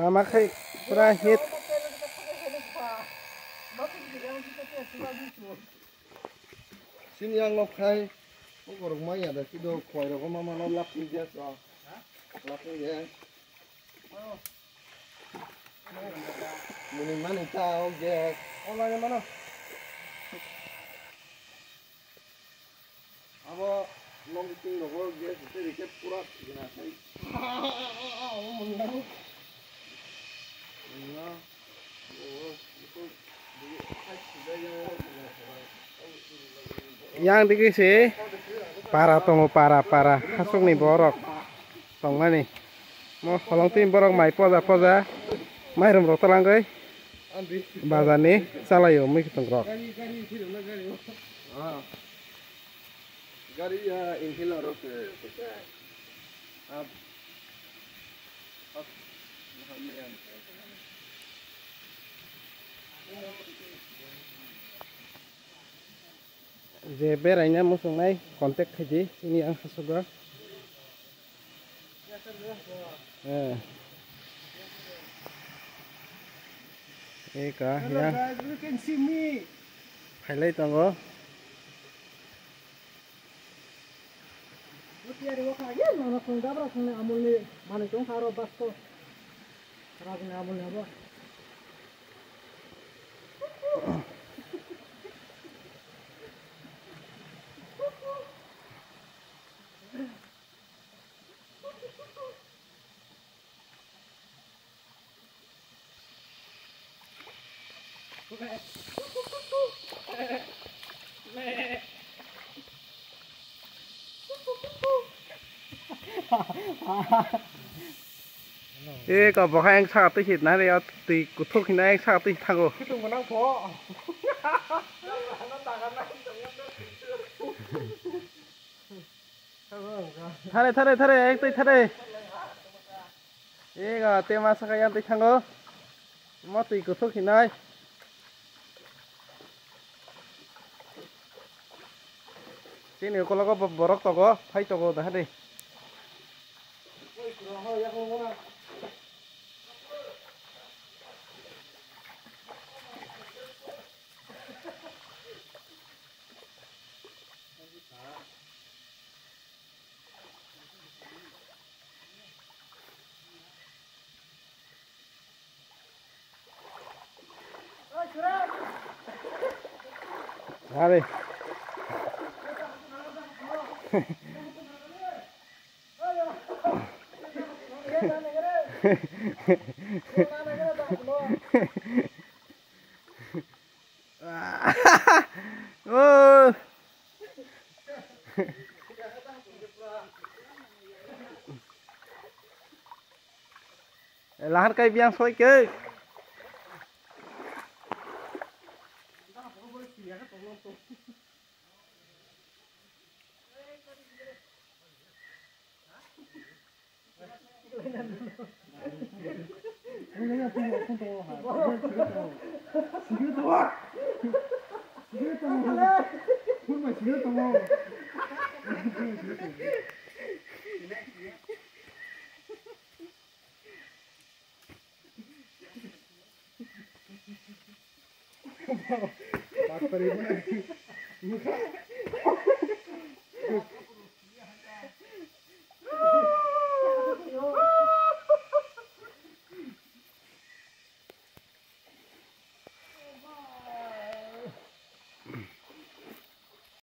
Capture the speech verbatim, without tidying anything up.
Ama khai pura hit. Sini yang nok khai. Ko korok maya da kido khoi rok ma ma no lap ni gas o. Lap ni gas. Muni mani ta o gas. O mani mano. Abo long ting rogo gas teri ke pura thikna khai. Yang digi se para tongo, para, para, hasukni borok tongmani. Mo holong twi borok mai poja, poja, mairum rok talangwi bazar ni chalaio mui kwthwng rok. Gari ya inhaler rok se. Je beraina muchungnai contact khaidi, chini ang hasugo. Eh. Eka, hello ya. Guys, you can see me. Phailai tongo. Tiyari waka ye nono khung dabra khung amulni manwi tong kharo basto. Rajni amulni abo. E ko boha eng saka twi hit na re, twi kuthuk hina eng saka twi thango. Kitung gwnang pho. Thare, thare, thare, ek twi thare. Ega, tema saka yang twi thango. Mo twi kuthuk hinai. Chini ukologo bo-, borok togo, phai togo, dahadi. Are. Oh. Lahar kai biang soi ke.